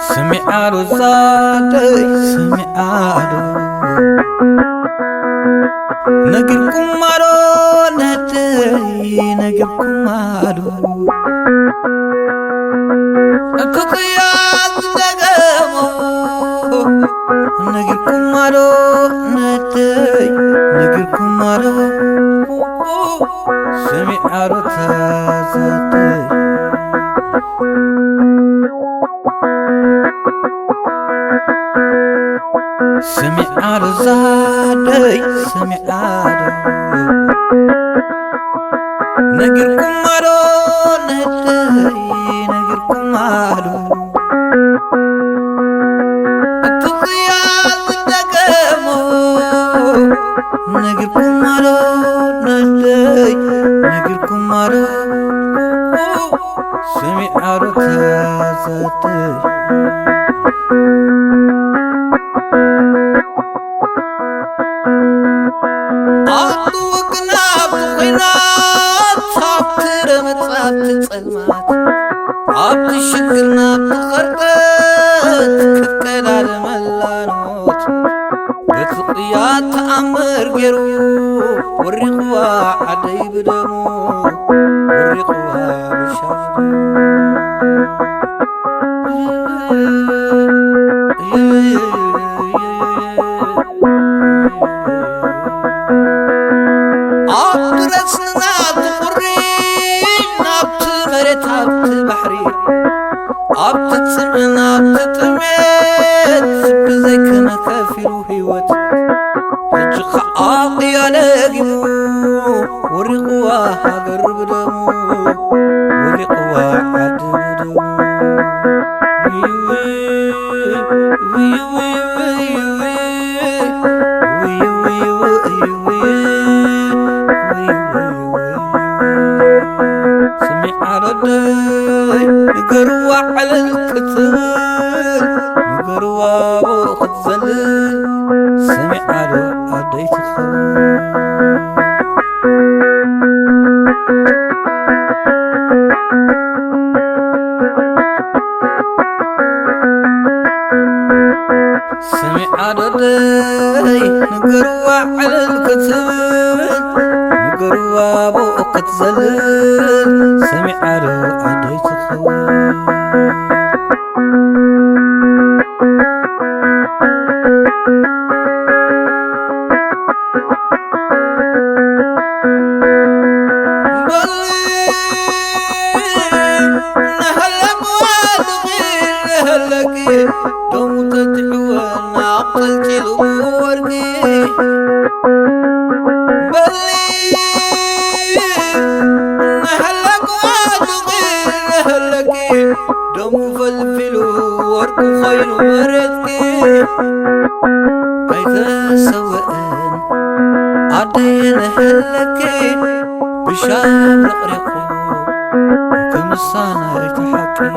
ስሚዓሉ ዛደይ ስሚዓሉ ነግርኩም ኣሎ ነደይ ነግርኩም ኣሎ እቲ ቅያ ዝደገሞ ነግርኩም ኣሎ ነደይ ነግርኩም ኣሎ ስሚዓሉ ተዛደይ ስሚዓሉ ዛደይ ስሚዓሉ ነግርኩም ኣሎ ነደይ ነግርኩም ኣሎ እቲ ቅያ ዝደገሞ ነግርኩም ኣሎ ነደይ ነግርኩም ኣሎ ስሚዓሉ ተዛደይ ኣብቲ ውግና ኣብቲ ኲናት ኣብቲ ረመጽ ኣብቲ ጸልማት ኣብቲ ሽግርና ኣብቲ ኸርጠት ክትቀዳደመላ ንሞት በቲ ቅያ ተኣምር ገይሩ ወሪቑዋ ዓደይ ብደሙ ወሪቑዋ ብሻፍዱ ኣብቲ ረስንና ኣብቲ ቁሪ ኣብቲ መሬት ኣብቲ ባሕሪ ኣብቲ ጽምእን ኣብቲ ጥሜት ብዘይከነ ከፊሉ ህይወት ሕጂ ኸዓ ቅያ ለጊሙ ወሪቑዋ ሃገር ብደሙ ወሪቑዋ ዓዲ ብደሙ ስሚዓ ረደይ ንገርዋ ዕልል ክትብል ንገርዋ ብኡ ክትዘልል ስሚዓ ዶ ኣደይ ትኸውን ስሚዓ ዶ ኣደይ ንገርዋ ዕልል ክትብል ንገርዋ ብኡ ክትዘልል ስሚዓ ዶ ኣደይ ትኸውን ደሙ ተትሕወና ኣቕልጢሉ ወርቂ በሊ ንሕለቅ ዋድቂ ንሕለቂ ደሙ ፈልፊሉ ወርቂ ኮይኑ መሬትኪ ኣይተሰወአን ኣደይ ንሕለኪ ብሻም ረቕሪቑ ክምሳና ኣይትሓቂ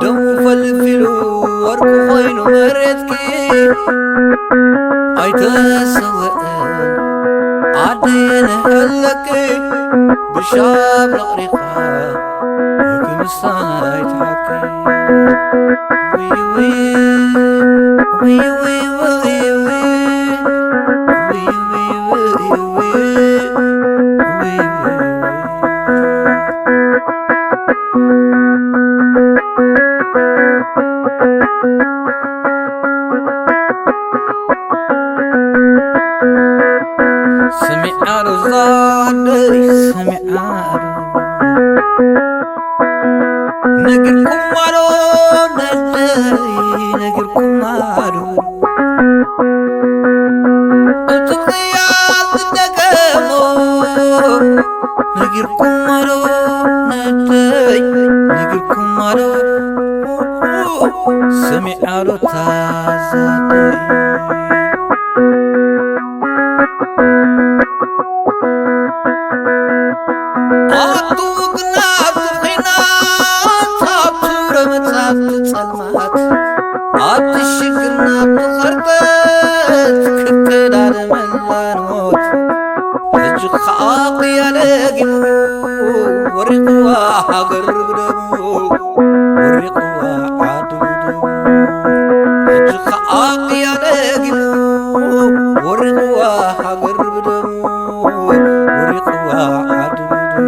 ደሙ ፈልፊሉ ወርቂ ኮይኑ መሬትኪ ኣይተሰወአን ኣደይ ንህለኪ ብሻብ ረቕሪኻ ክምሳና ኣይትሓቂ ስሚዓ ሮዛ ኣደይ ሰሚዓ ዶ ነጊርኩማ ዶ ነደይ ነጊርኩማ ዶ እቲ ቅያ ዝደገሞ ነጊርኩማ ዶ ነደይ ነጊርኩማ ዶ ሰሚዓ ዶ ታዛተይ ኣቱ ግና ኣብቲ ኺናት ኣብቲ ረመጻት ጸልማት ኣብቲ ሽግርና ኣብቲ ኸርበት ክከዳደመላ ንሞት ሕጂ ኸኣ ቅያ ደጊሙ ወሪቑዋ ሃገር ብደሙ ወሪቑዋ ዓዲ ብደሙ ሕጂ ኸኣ ቅያ ደጊሙ ወሪቑዋ ሃገር ብደሙ ወሪቑዋ ዓዲ ብደሙ